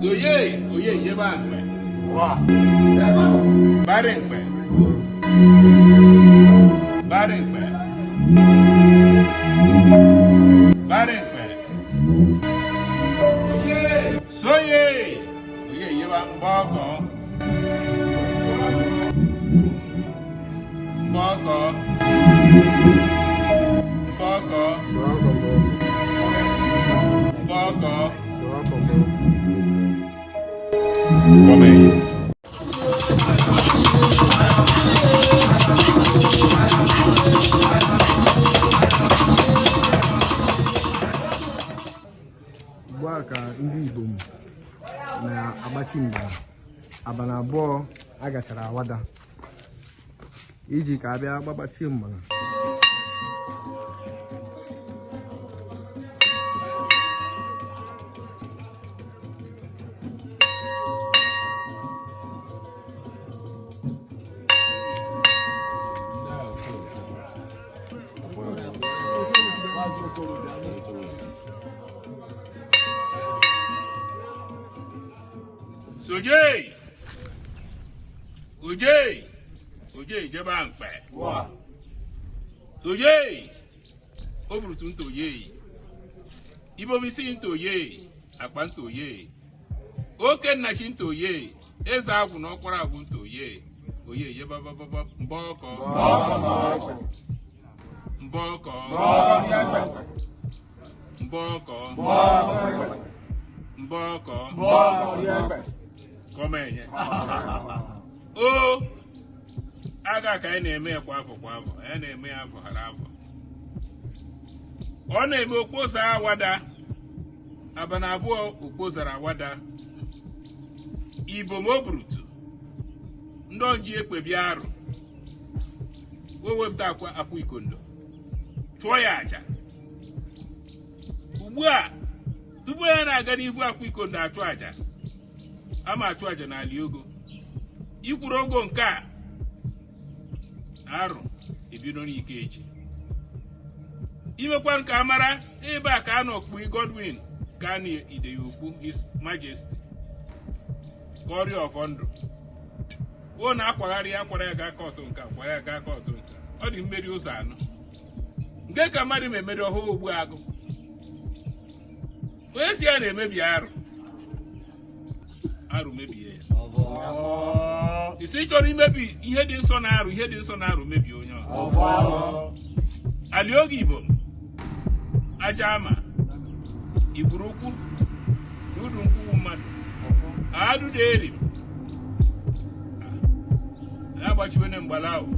Soye oye yeba mkpe. Bari mkpe. Bari mkpe. Bari mkpe. Oye soye oye yeba mbọkọ. Mbọkọ. Mbọkọ. Mbọkọ. Come. Ugbu a ka ndị Igbo na-agbachi mgbala abalị 2 a gachara awada iji ka abịa gbagbachie mgbala. Soje! Oje! Oje jeba mkpe. Soje! O burutu ntoye. Ibomisi ntoye. Akpa ntoye. Oke nnachi ntoye. Eze agwụ na ọkpara agwụ ntoye. Oye yeba baba mbọkọ. Mbọkọ. Mbọkọ. Mbọkọ. Kọmenye. O aga ka anyị na-eme ya kwa afọ kwa afọ, anyị na-eme ya afọ hara afọ. Ọ na-eme okpoza awada abalị 2 okpozara awada Ibom oburutu ndị ọnji ekpebi arụ wee wepụta akwa ikondo chụọ ya aja. Ugbu a tupu ya na-aga n'ihu akwa ikondo achụ aja, ama achụ aja n'ala ogo ikwuru ogo nke a arụ ebido n'ike echi imekwa nke amara ebe a ka a nọ kpui Godwin ka a na-ide ya okpu His Majesty ka ọrịa ọfọ ndụ o na-akwagharị ya kwara ya gaa kọtụ nka kwara ya gaa kọtụ nka. Ọ dị mmeri ụzọ anọ nke ka mmadụ ma emeri ọhụụ ogbu agụ onye si ya na-emebi arụ arụ mebie ya. Isi chọrọ imebi ihe dị nsọ na arụ ihe dị nsọ na arụ mebie onye ọzọ. Alioge Igbo aja ama igburu ukwu na udu nkwuwu mmadụ adụda eri ya gbachiwene mgbala ahụ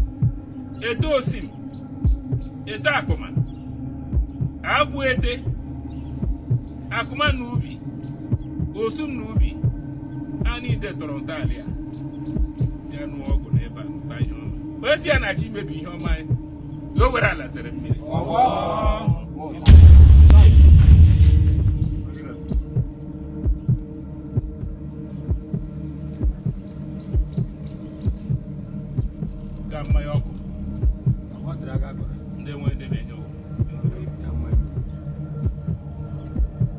ete osim ete akụma agwụ ete akụma na ubi osum na ubi a niile tọrọ ntọala ya ya nụọ ọgwụ n'ebe a nụta ihe ọma. Onye si ya na-achọ imebi ihe ọma ya ya o were ala sere mmiri. Ka mmanya ọkụ ndị nwe ndị na-enye ọgwụ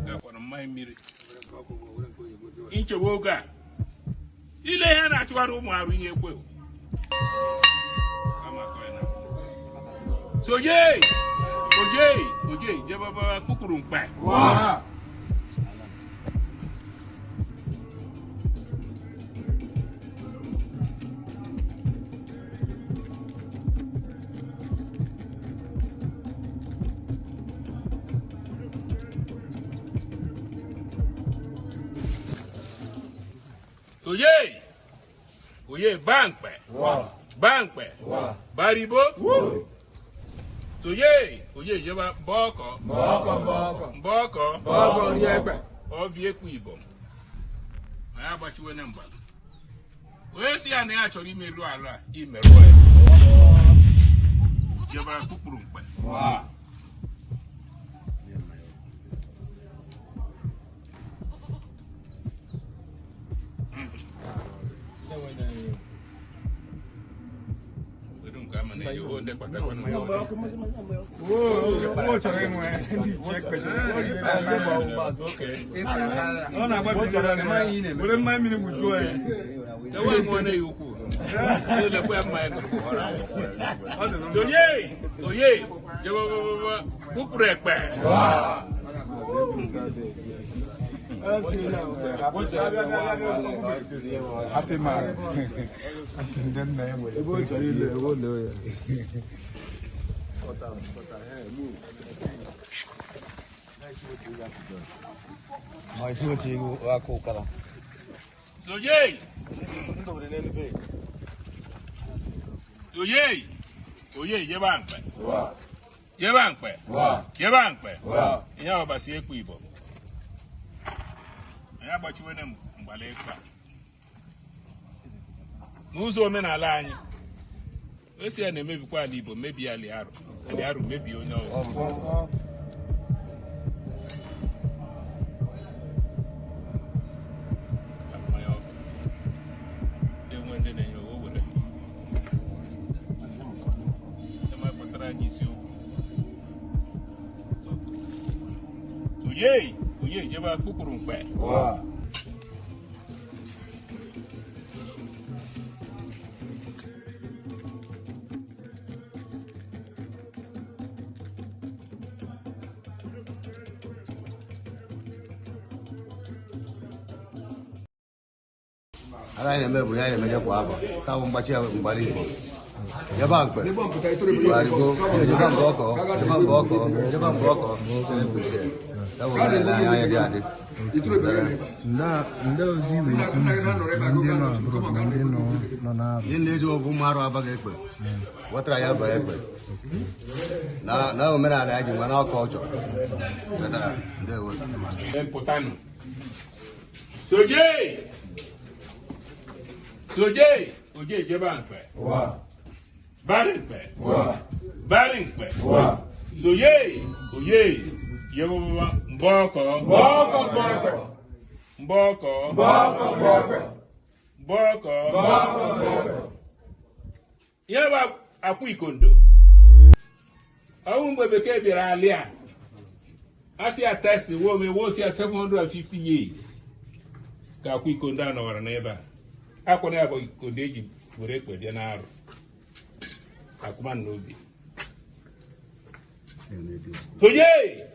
gakwara mmanya mmiri nchewe oge a ile ihe a na-achụgharị ụmụ arụ ihe ekwe soje oje oje jebaba kpukpuru mkpa. Oye! Oye bankpe! Bankpe! Baribo! Oye! Oye jeba mbọkọ! Mbọkọ! Ọvị ekwu Ibom. Ma ya agbachiwene mgbala. Onye si ya na ya chọrọ imerụ ala a, imerụ ya. Jebara kpukpuru mkpe. Oye, oye, kpukpuru ekpe. Happy man. Asị ndị nna ya nwere. Ebe o chọrọ ile, ebe o lee ya. Soye! Oye! Oye, jebe mkpe. Jebe mkpe. Jebe mkpe. Ihe ọbasi ekwu Igbo. Anyị agbachiwene mgbala ekwu a. N'ụzọ omenala anyị, esi ya na-emebikwa ala Igbo, mebie ala arụ. Ala arụ mebie onye ọbụla. Mmanya ọkụ. Ndị nwe ndị na-enye o were. Ndị ma kpatara anyị isiokwu. Oye! Oye, jebe kpụkpụrụ mkpe. Ala anyị na-eme bụ ya anyị na-emeje kwa afọ taa bụ mgbachi ya mgbara Igbo jeba mkpe gbarigo jeba mgbe ọkọ jeba mgbe ọkọ jeba mgbe ọkọ chere kwesị ya bụ omenala anyị anya dị adị. Ndị ozi nwere ike izi ndị nọ abroad na ndị nọ n'arụ. Ihe na-eji okwu ụmụ arụ abaghị ekpe wetara ya bụ ekpe na omenala anyị ji nwe na ọkọ ọchọ wetara ndewo. Mpụtanụ. Soje! Soje! Oje jebe mkpe. Bari mkpe. Bari mkpe. Soye! Oye! Yebụbụba mbọkọ. Mbọkọ. Mbọkọ. Ihe bụ akwa ikondo. Ọnwụ mgbe bekee bịara alị a. A sị ya test wo me wo si ya 750 years ka akwa ikondo a nọwara n'ebe a. Akwa na ya bụ ikondo eji were ekpe bịa n'arụ. Akụma n'obi. Toye!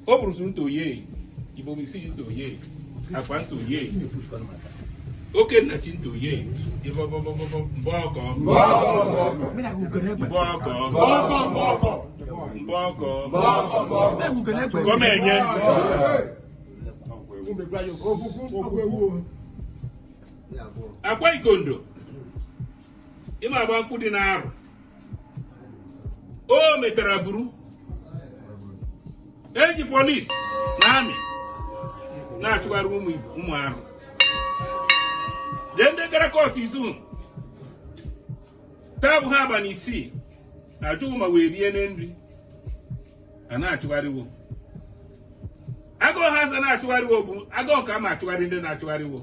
O burusu ntoye, Igbo isi ntoye, akwa ntoye, oke nnachi ntoye, ịbọbọbọbọ mbọkọ. Mbọkọ. Mbọkọ. Gọmenye. Akwa ikondo. Ịma agba nkwụ dị n'arụ. O metara buru. Eji polisi na amị na-achụgharị ụmụ Igbo, ụmụ arụ. Dee ndị gara court izu taa bụ ha abalị 6 ajụghị ma wee rie na nri a na-achụgharịwo. Agụụ ha asa na-achụgharịwo bụ agụụ ka a ma achụgharị ndị na-achụgharịwo.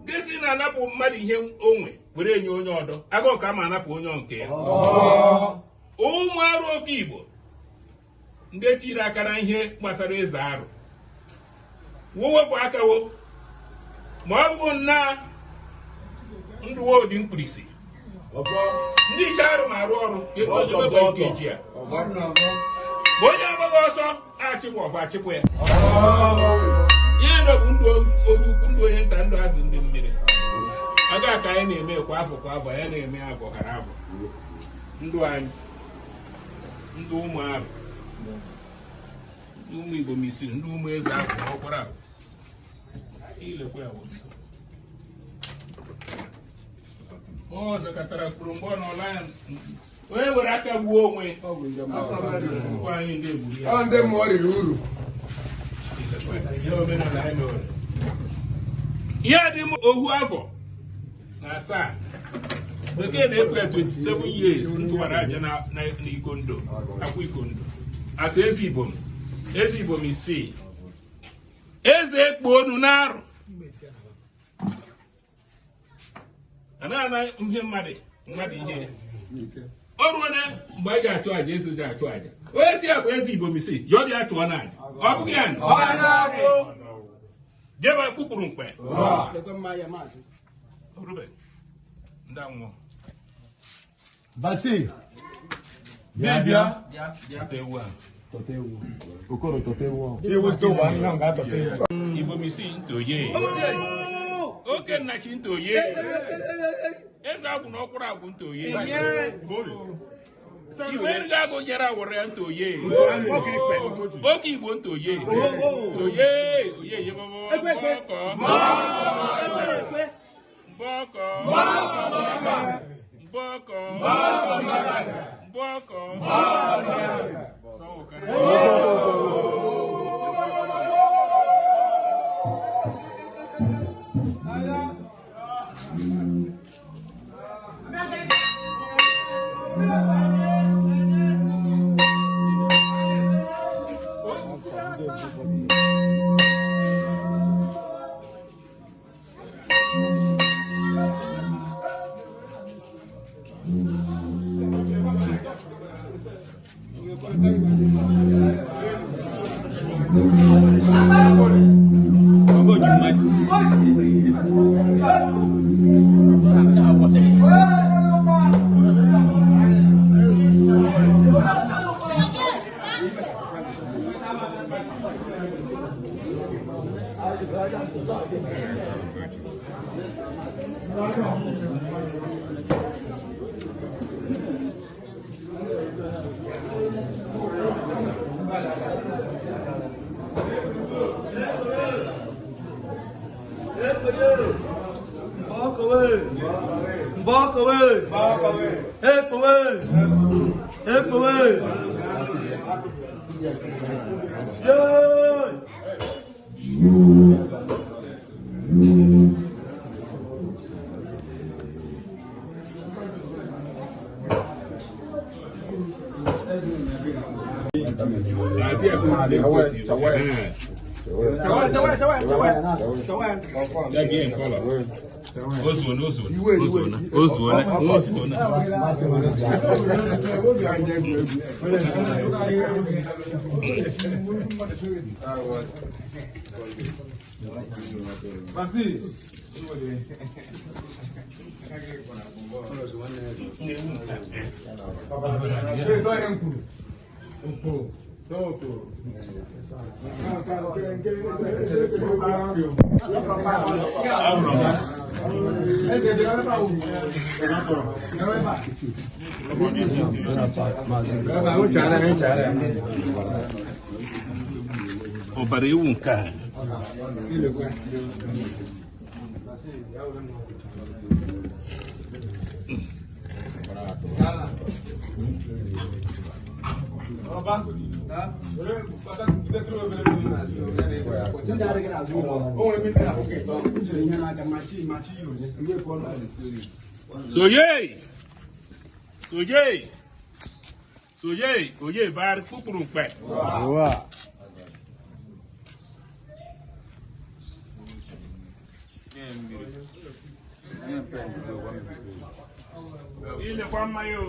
Ndị si na-anapụ mmadụ ihe onwe were enye onye ọdọ, agụụ ka a ma anapụ onye nke ya. Ụmụ arụ oke Igbo ndị tiri aka na ihe gbasara eze arụ wo wepụ aka wo ma ọ bụ nna ndụwo dị mkpirisi ndị iche arụ ma arụ ọrụ ebe nke eji ya ma onye agbaghị ọsọ achịpụ ọfọ achịpụ ya. Ihe ndụ bụ ndụ onye ukwu, ndụ onye nta, ndụ azụ ndị mmiri. Aga ka anyị na-eme kwa afọ kwa afọ, anyị na-eme afọ ghara afọ. Ndụ anyị, ndụ ụmụ arụ, ndụ ụmụ Igbo misiri, ndụ ụmụ eze ahụ na ọkwara ahụ. Ilekwa ya wụ. Ọ zọkọtara kwuru mgbe ọ nọ ya onye were aka gbuo onwe ụkwụ anyị ndị egburu ya. Ọ ndị mmụọ riri uru. Ihe omenala anyị mewere. Ihe dị m ohu afọ na asaa bekee na-ekwe 27 years ntụwara aja na ikondo akwa ikondo asa eze Igbo m, eze Igbo m isii eze ekpo onu n'arụ. Anaghị ana ihe mmadụ mmadụ ihe. O ruo na mgbe anyị ga-achụ àjà, eze ji achụ àjà. Onye si ya bụ eze Igbo misi, ya ọ bịa chụọ na àjà. Ọ bụghị ya nụ? Jebe kpukpuru mkpe. Orube. Ndị anwụọ. Basi. Bịa bịa. Tọta ewu ahụ. Okoro tọta ewu ahụ. Igbo misi ntoye. Oke nnachi ntoye. Eze agwụ na ọkwụrụ agwụ ntoye. Igwe erighị agụ nyere awụrụ ya ntoye. Oke Igbo ntoye. Toye oye ye mbọkọ. Mbọkọ. Mbọkọ. Mbọkọ. Sọwụ karịa. Ọbara ewu nke a. Soye! Soye! Soye! Oye bar kpukpuru mkpe. Ilekwa mmanya o.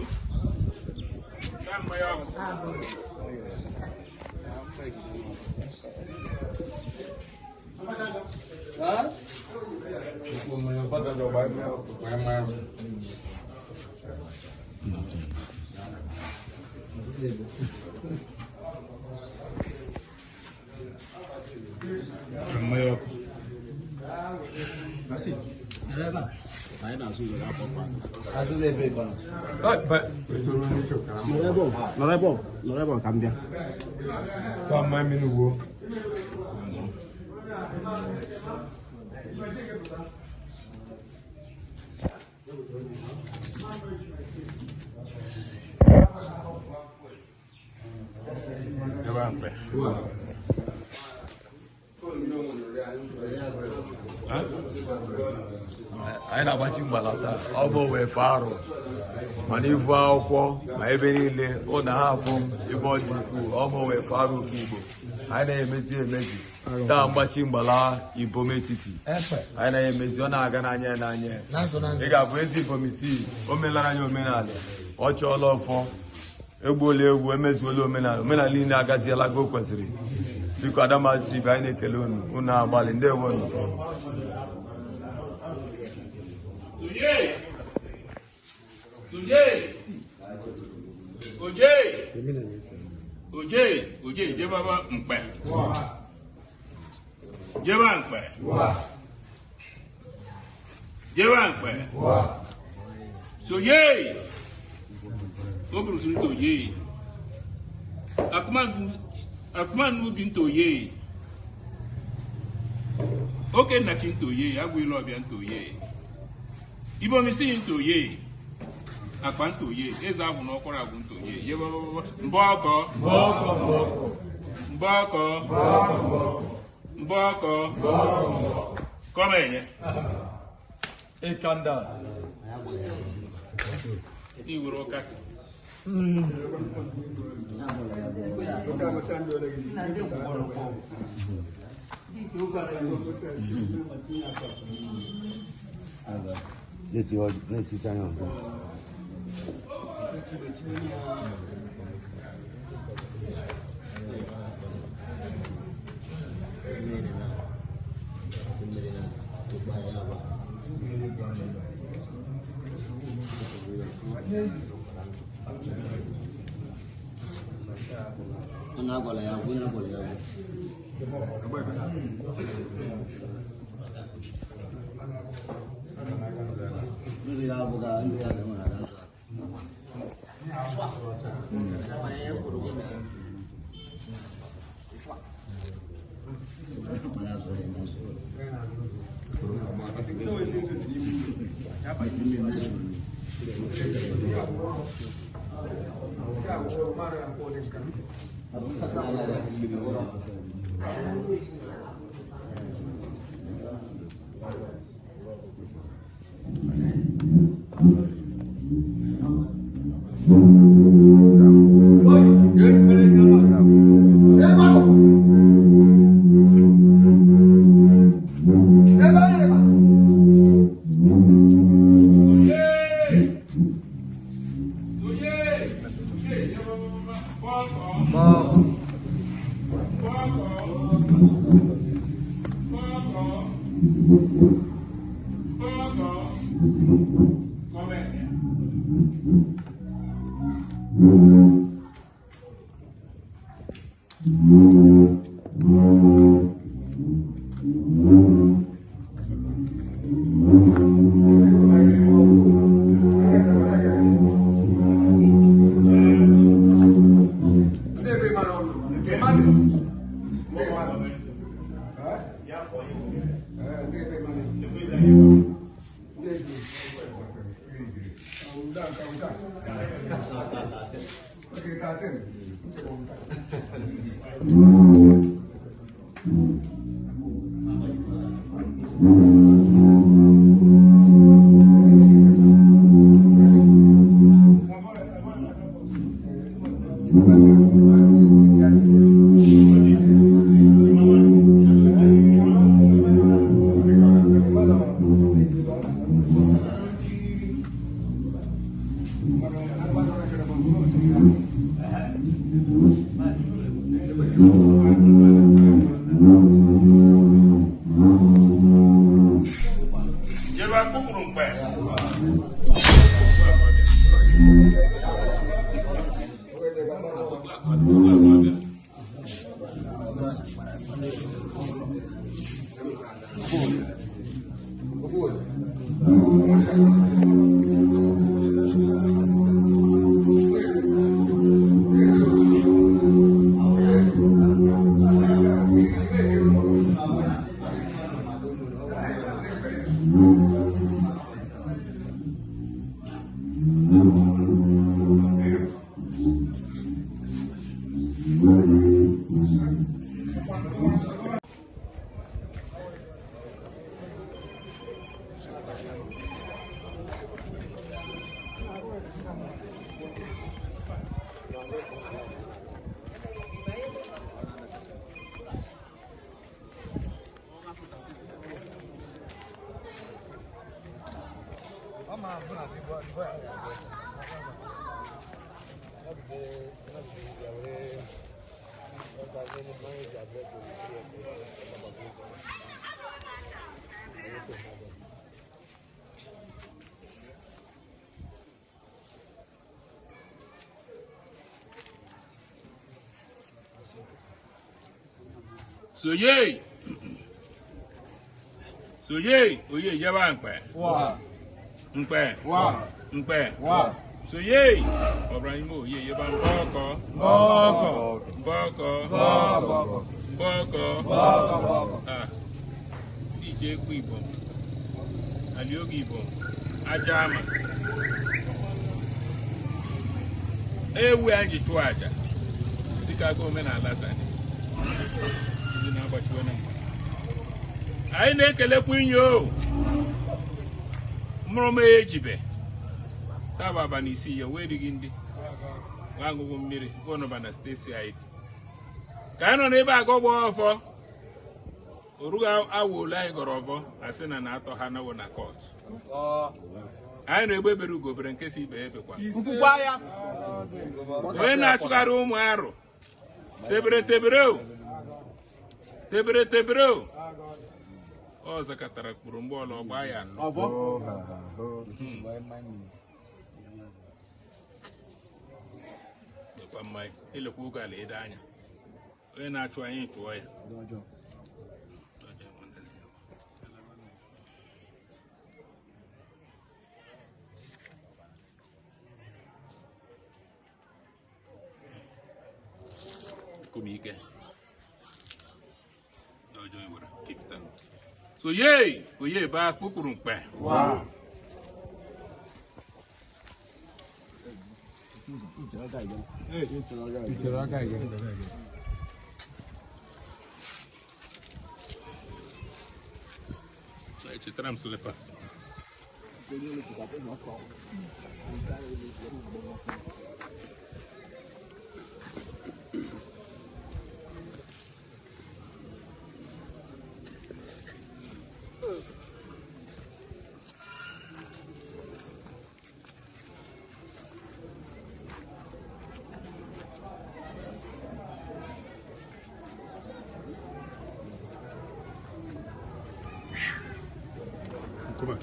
Ya mmanya ọkụ. Mmanya ọkụ. Nọrọ ebe ọ ka m bịa. Ebe a mkpe. Anyị na-agbachi mgbala taa. Ọ bụ wee fee arụ mana ivu akwụkwọ ma ebe niile ụna ha afụ m ebe ọ dị ukwuu. Ọ bụ wee fee arụ oke Igbo. Anyị na-emezi emezi taa, mgbachi mgbala Ibom Etiti anyị na-emezi, ọ na-aga n'anya n'anya. Ị ga-abụ ezi Ibom isii o melara anyị omenala, ọ chọọla ọfọ, egbuola egwu, emezuola omenala, omenala niile agaziela ka o kwesịrị. Biko, Adamazi TV, anyị na-ekele unu, unu agbalị. Ndewonu. Oje! Oje! Oje! Oje! Oje! Jebaba mkpe! Jeba mkpe! Jeba mkpe! Soye! O buru suru toye. Akuma n'ubi ntoye. Oke nnachi ntoye, agwụ ilu ọbịa ntoye. Ibomisi ntoye. Akpa ntoye, eze agwụ na ọkwara agwụ ntoye. Yebababa mbọkọ. Mbọkọ. Mbọkọ. Kọmenye. Ịkanda. N'iwere ọkatị. Létí anya ọzọ. Onye agwala ya agwụ, onye agwala ya agwụ. Ndị ya abụghị ndị ya ga-enwe aga nzụ. Mana azụ ya n'azụ. Oye! Oye! Oye! Yebababa mbọkọ. Mbọkọ. Mbọkọ. Mbọkọ. Kọmenye. Ndị ebe ịma n'ọnụ, nke mmadụ. Ndị mmadụ. Eh? Eh, ndị ebe ịma n'ọnụ. Ndị ezi. Ọ, ndị a, nke a, nke a. Okay, 13. Ntị bụ nta. Jeba kpụkpụrụ mkpe. Soye soye oye ìjọba nkpẹ nkpẹ nkpẹ soye ọbụranyime oye ìjọba mbọkọ mbọkọ mbọkọ ah ndị iche ekwu Igbo alioge Igbo aja ama ewu anyị ji chụọ aja dịka aga omenala sani ndị na-agbachiwe na mgbe anyị na-ekelekwa inye o mụrụ m ejibe taba abalị isii ya wee righị ndị nwa aṅụghị mmiri gụnụba na steeti anyị dị ka anyị nọ n'ebe a gọgba ọfọ orughị awa ole anyị gọrọ ọfọ asị na na-atọ ha nawo na kọtụ anyị na-egbe ebere ugobere nke si ibe ebekwa onye na-achụgharị ụmụ arụ tebere tebere o tebere tebere o ọ zakatara kpụrụ mgbe ọla ọgba ya anọ lekwa mmanya elekwa oge ala ede anya onye na-achụ anyị chụọ ya. Kumike. Ọjọ́ ìwòrán keep it down. So yay, oye ba kpukpuru mkpe. Echetara m slippers. Come on.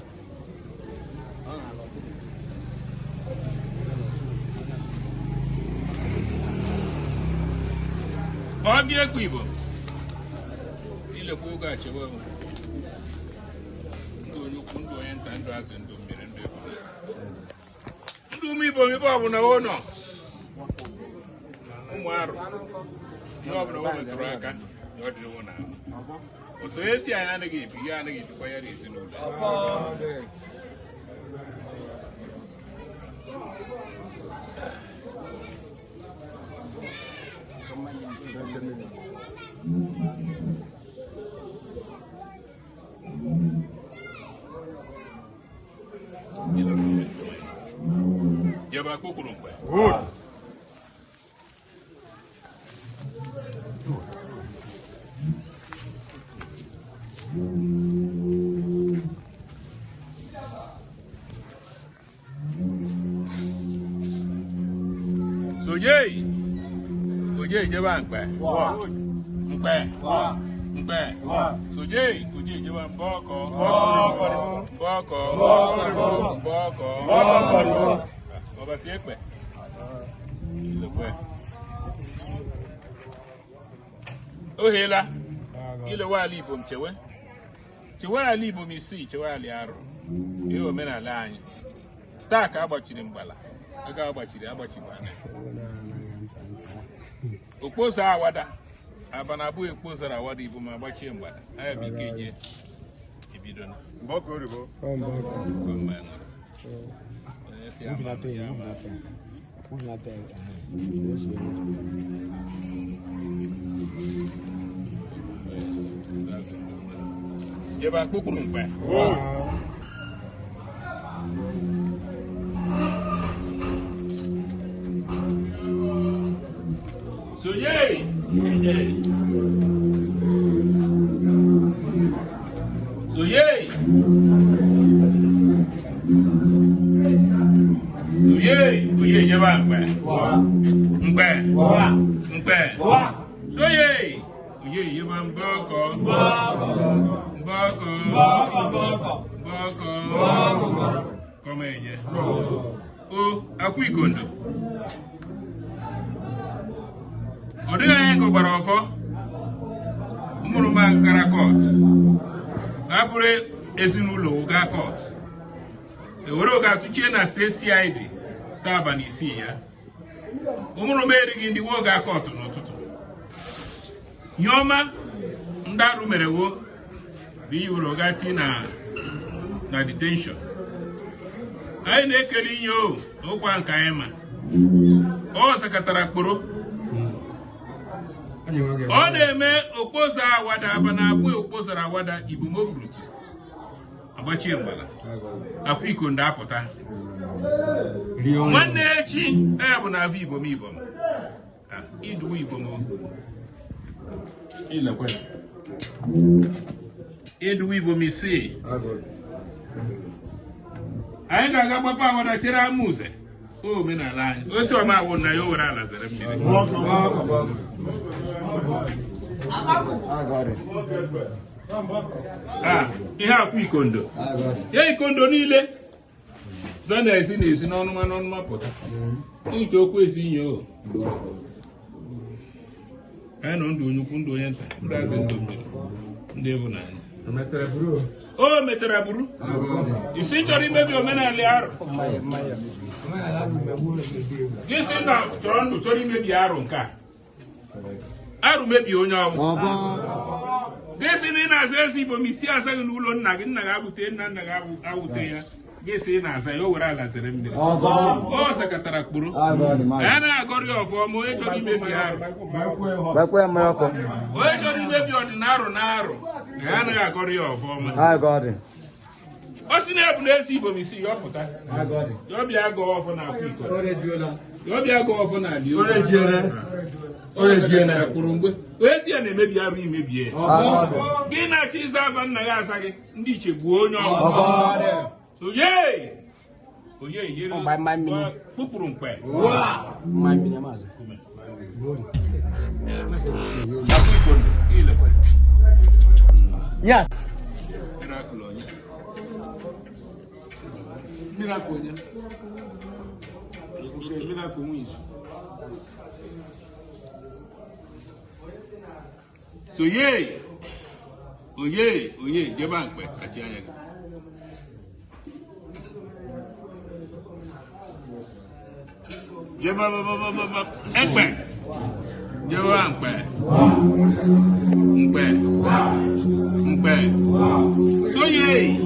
Ọbịa ekwu Igbo ilekwa oge achebe onwe ndụ onye ukwu ndụ onye nta ndụ azụ ndụ mmiri ndụ ebe ndụ ụmụ Igbo ebe ọbụla ụnọ ụmụ arụ ihe ọbụla o metụrụ aka ya ọ dịrịwo n'ahụ otu esi anyị anaghị ebi ya anaghị ebikwa ya na ezinụlọ Jeba kpukpuru mgbe soje oje jeba mkpe mkpe mkpe soje oje jeba mbọkọ mbọkọ mbọkọ ọbasi ekpe ilekwe oheela ilewe ala Igbo m chewe chewe ala Igbo m isii chewe ala arụ ihe omenala anyị taa ka agbachiri mgbala ego agbachiri agbachibana okpozo awada abana abụghị ekpozara awada Igbo ma agbachie mgbada anya bụ ike je ebidona onye si ama ya ama. Jeba kpukpuru mkpe. Soye! Soye! Oye! Oye yeba mbọkọ. Mbọkọ. Mbọkọ. Kọma enye. O akwa ikondo. Ọ dịghị anya ka ọ gbara ọfọ. Mụrụ m gara kọt. Abụrụ ezinụlọ gaa kọt. Ewere oge atụchie na steeti CID taa abalị 6 ya. Ụmụrụ m erighị ndị wo gaa kọtụ n'ụtụtụ. Ihe ọma ndị arụ mere wo bụ iwere oga tii na detention. Anyị na-ekele inye o ụkwa nke anyị ma. Ọ sakatara kporo. Ọ na-eme okpozo awada aba na abụghị okpozara awada ibumobrutu. Agbachie mgbala. Akwa ikondo apụta. Nwanne echi ya bụ na avụ ibom ibom. Iduwe ibom o. Ilekwe. Iduwe ibom 6. Anyị ga-aga gbapa awada chere ama uze. O omenala anyị. Osi ọma awụ na ya o were ala zere mmiri. Ihe akwa ikondo. Ya ikondo niile. Za na-esi na-esi n'ọnụma n'ọnụma pụta. Iche okwu esi inye o. Anyị nọ ndụ onye ukwu ndụ onye nta ndụ azị ndụ mmiri ndị ịhụnanya. O metara buru. Isi chọrọ imebi omenala arụ. Gị sị na chọrọ ndụ chọrọ imebi arụ nke a. Arụ mebie onye ọbụla. Gị sị na ị na-aza ezi ibom isi aza gị n'ụlọ nna gị nna gị awute nna nna gị awute ya. Gị sị ị na-aza ya o were ala zere mmiri. Ọ zakatara kpụrụ. Anyị na-agọrọ ya ọfụma onye chọrọ imebi arụ. Onye chọrọ imebi ọdịnarụ na arụ na ya anaghị agọrọ ya ọfụma. Ọ sị na ebu na ezi ibom isi ya ọ pụta. Ya ọbịa gọọ ọfọ na akwa iko. Ya ọbịa gọọ ọfọ na ala. Kwuru mgbe onye si ya na-emebi arụ imebie ya. Gị na-achọ ịza afa nna gị aza gị ndị iche gbuo onye ọbụla. Oye! Oye yere kpụkpụrụ mkpe. Miracle onye. Miracle onye. Miracle nwe izu. So ye, oye, oye, jeba mkpe kachi anya gị. Jeba ba ekpe. Jeba mkpe. Mkpe. Mkpe. So ye.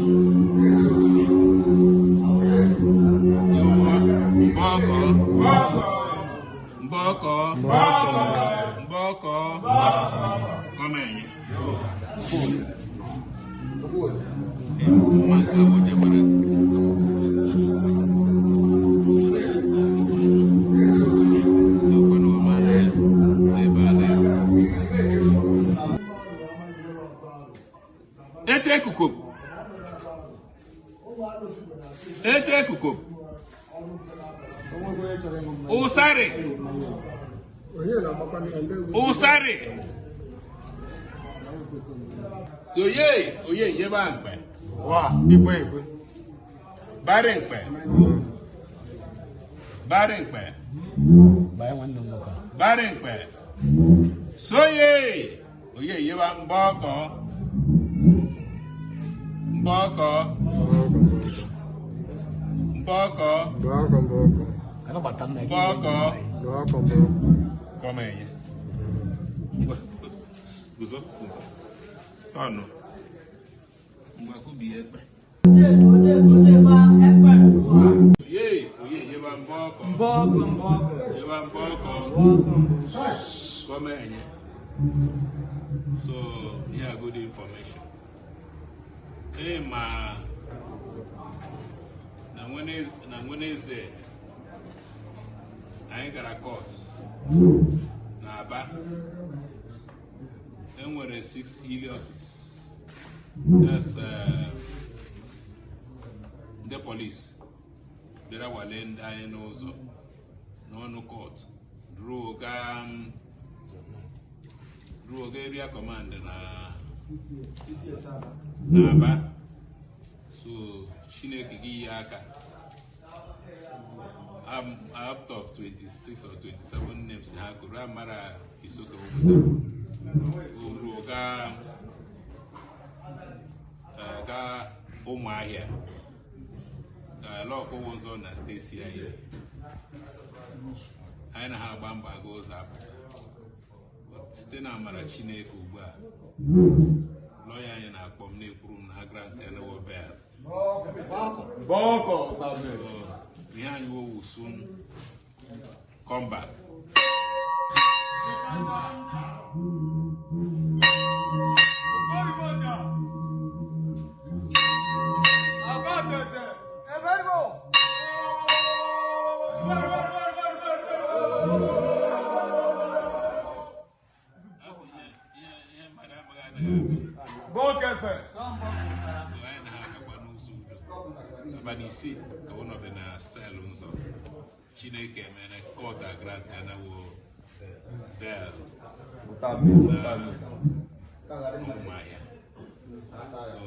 Mbọkọ. Mbọkọ. Mbọkọ. Kọmenye. Ete ekuko. Ete ekuko. Usare. Usare. So ye, oye ye ba nkpe. Wa, ikwe ikwe. Bare nkpe. Bare nkpe. Bare nkpe. So ye, oye ye ba mbọkọ. Mbọkọ. Mbọkọ. Mbọkọ mbọkọ. Mbọkọ. Mbọkọ mbọkọ. Kọma enye. Guzo, guzo. Tọnụ. Ngwa kubi ekpe. Oye, oye, yeba mbọkọ. Mbọkọ, mbọkọ. Yeba mbọkọ. Kọma enye. So, here good information. Ee ma na Wednesday anyị gara court na Aba. Enwere 6 Helioses. That's ndị police bịara wale ndị anyị n'ụzọ n'ọnụ court duru gaa Ruo oge area command na Aba. So Chineke gị yi aka. I'm out of 26 or 27 names ha gụrụ amara Isoko ruo gaa gaa Ụmụahịa lọkụ ụzọ na steeti anyị anyị na ha agba mbọ aga ụzọ apụta site na amara Chineke. Ugbu a lọya anyị na-akpọ m na-ekwuru m na ha grant ya na bail. Bọ́ọ̀kọ̀. So ihe anyị will soon come back. Asị ihe mmadụ amaghị anaghị aga. Bọ́ọ̀kẹ̀fẹ̀. So anyị na ha agakwa n'ụzọ udo. Abalị 5 ka ọ nọbe na cell nzọ. Chineke mere court grant anawo bail na Ụmụahịa. So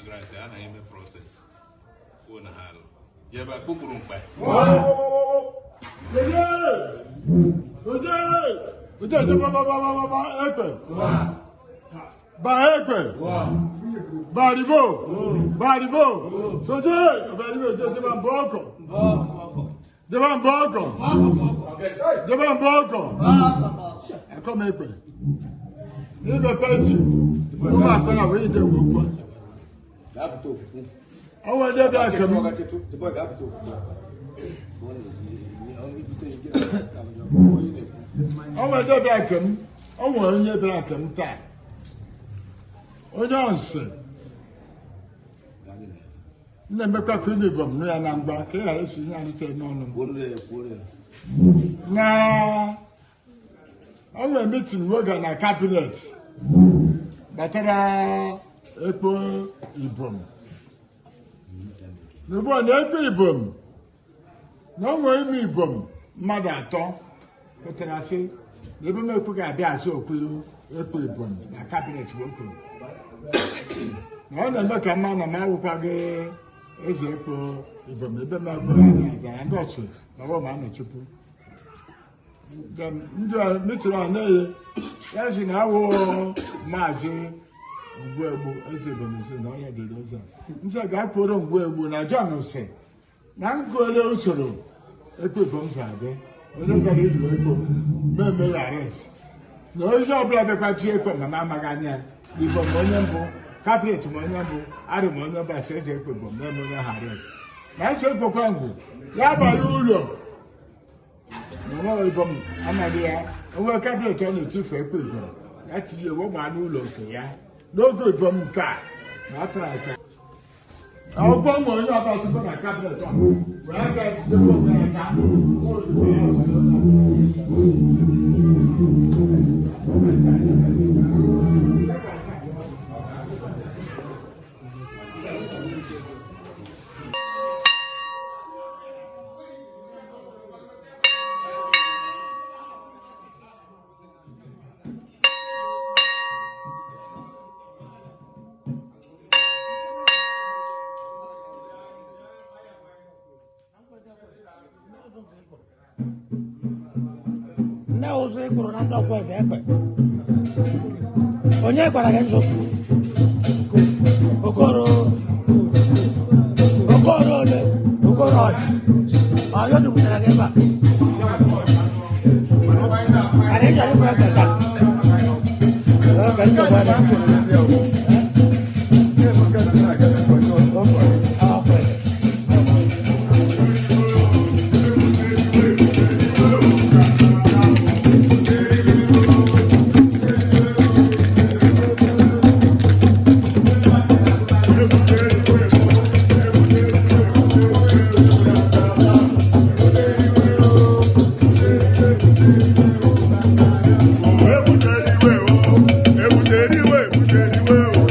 grant anaghị eme process kwuo na ha alụ jebe kpụkpụrụ mkpa. Oje! Oje oje ba ba ba ba ba ba ekpe. Ba ekpe. Ba ribo. Ba ribo. Soje! Ba ribo oje oje ba mbọ ọkọ. Jeba mbọ ọkọ. Jeba mbọ ọkọ. Akọ m ekpe. Ibe penti. Ụmụ akọ na wee ide wee okwu a. Ọnwa ndị bịa kem. Ọnwa ndị bịa kem. Ọ nwere onye bịara kem taa. Onye ọsị. Na-emekwa ka ime ibom nụ ya na mgba ka ị ghara isi ihe arịte n'ọnụ m. Na o nwere meeting oge na cabinet gbasara ekpo ibom. N'ugbu a na ekpo ibom na o nwere ime ibom mmadụ atọ pụtara sị na ebe m ekwu ga-abịa azụ okwu ekpo ibom na cabinet kwuru na ọ na-eme ka mma na m awụkwaghị eze ekpo ibom ebe m ekpo ga-abịa azara ndị ọchị na ọ ma anọchukwu ndị meeting a na-eye ya sị na awụ maazị Ngwuegbu eze ibom si na ọya dịrị eze a nsị ga kwuoro Ngwuegbu na John sị na nkwuole usoro ekpo ibom si adị onye gara idu ekpo mmemme ya arrest na onye ọbụla bịakwa chi ekpo ma m amaghị anya ya ibom ma onye mbụ cabinet ma onye mbụ arụ ma onye mbụ achọ eze ekpo ibom na-eme onye ha arrest na nsị ekpokwa ngwu ya abanye ụlọ na nwa ibom amaghị ya onwe cabinet ọ na-etufu ekpo ibom ya tinye ewe gbaa n'ụlọ nke ya n'oge ibom nke a na ọ tara aka akwụkwọ nwe onye ọbụla tupu na cabinet a wee aka jidekwa onwe ya aka. Ndị ụzọ ị kpụrụ na ndị ọkwa eze ekpe onye gwara gị nzụ okoro okoro ole okoro ọchị ọyọ dubutere gị ebe a ana ị chọrọ ịfụ ekpe taa. Ee, ka nsogbu adị. Ọ, ọkwa eze. Ebutere iwe o, ebutere iwe, ebutere iwe o.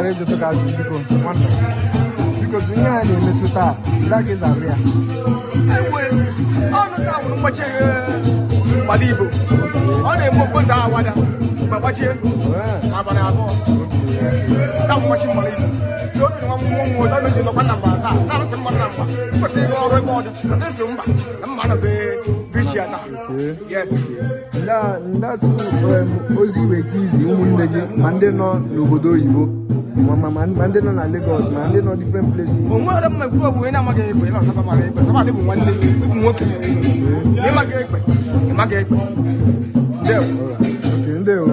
Chọrọ ịjụtụ gị ajụjụ, biko, nwanna. Biko, tụ ihe a na-emetụ taa, ndị aka ịza arụ ya. Enwe ọnụ taa bụ mgbachi mgbala Igbo. Ọ na-eme okposo awada mgbe gbachie abalị 2. Taa bụ mgbachi mgbala Igbo. Si obi nwa nwa nwa ụtọ meji nọkwa na mba taa. Taa sị mmadụ na mba. M kwesịrị ịrụ ọrụ ebe ọ dị. Ata nsị mba na mma nọ be vishia taa. Yes. Ndatụ ozi iwe ka izi ụmụnne gị, ma ndị nọ n'obodo oyibo, ma ndị nọ na Lagos, ma ndị nọ different places. O nwere mma ekwu bụ onye na-amaghị ekwe na ọsaba mara ekwe. Saba bụ nwanne ịbụ nwoke. Ịmaghị ekwe. Ịmaghị ekwe. Ndewo. Okay, ndewo.